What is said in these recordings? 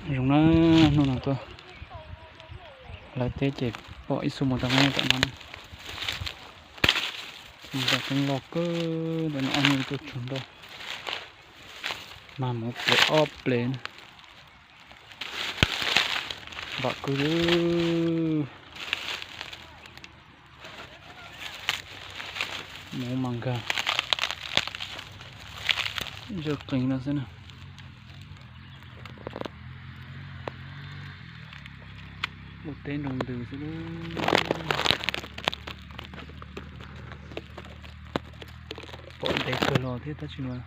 Zoo na, hnub no tuaj hlawv teb ces pom ib xu mus tau neb tam no na. Mus tau teeb loj kawg ntawm no, ob hnub tuaj tsuag nroj, mag mus ple ob ple na. Vam kawg li. Mus mas nkag zaj qees no xwb na. Ua teb nroo ntws xwb. Pom ntev kawg los thiab tab sis mas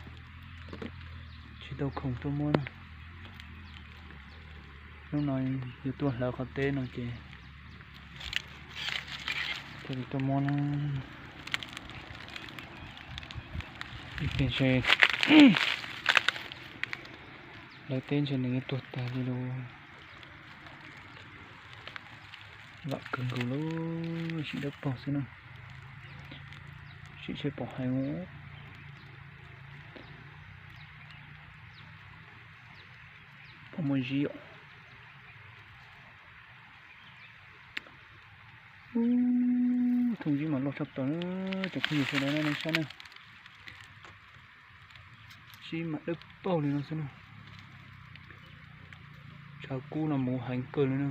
tsis tau khoom tuaj muab na. Hnub no yuav tuaj hlawv qhov teb no ces thiaj li tuaj muab na. Ib pliag ntshe hlawv teb ntshe nws yuav tuag tag li lauj. Vam kawg nkaus li, sim dawb paug xwb na. Sim seb pom heev. Pom muaj zib os. Thooj zib mas loj tshaj plaws na, cov phooj ywg sawv daws nej saib na. Zib mas dawb paug li no xwb na. Tshav kub no mus heev kawg li na.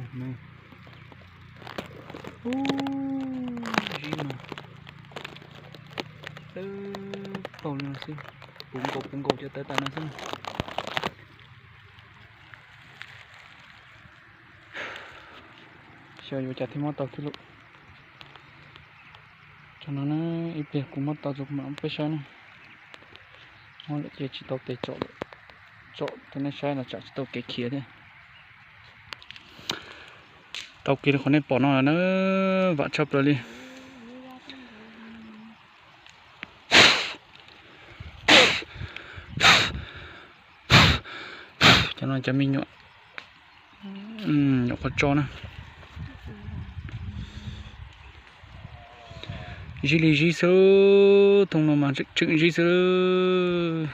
Zib mas dawb paug li no xwb, puv nkaus puv nkaus cov tawv tas no xwb na. Xyov yuav cas thiaj muab tau thiab lauj. Tso no na, ib pliag kuv muab tau tso kuv mam peb saib na. Muab lawm ces tsis tau tes tsom lawm. Tsom rau nej saib los tsam tsis tau kev khiav thiab. Tau kiag li qhov nej pom no na, vam tshaj plaws li. Cov no cov me nyuam, nyuam qhuav tso na. Zib li zib xwb, thooj no mas tseem zib xwb.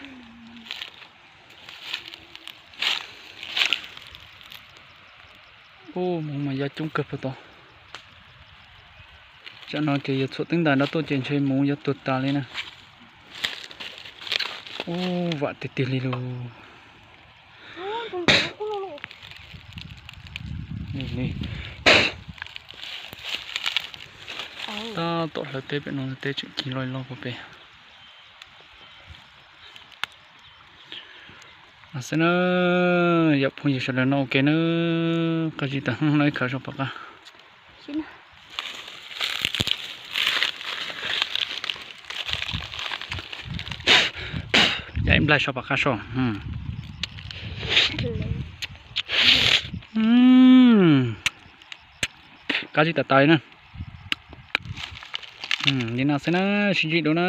Ub, muv mas ya coob kawg puag tod. Tsam no ces yog txhuam teeb ntais no tuaj ces ntshe muv yuav tuag tas li na. Ub, vam tiag tiag li lauj. Tab tom hlawv teb pem no, teb tseem cig loj loj puag pem. No xwb na, yog phooj ywg sawv daws noj ua ke na, qab zib tag no ib khawv so pom qab. Yam ib nplaig so pom qab so. Qab zib tas tas li na. Li no xwb na, sib ntsib dua na.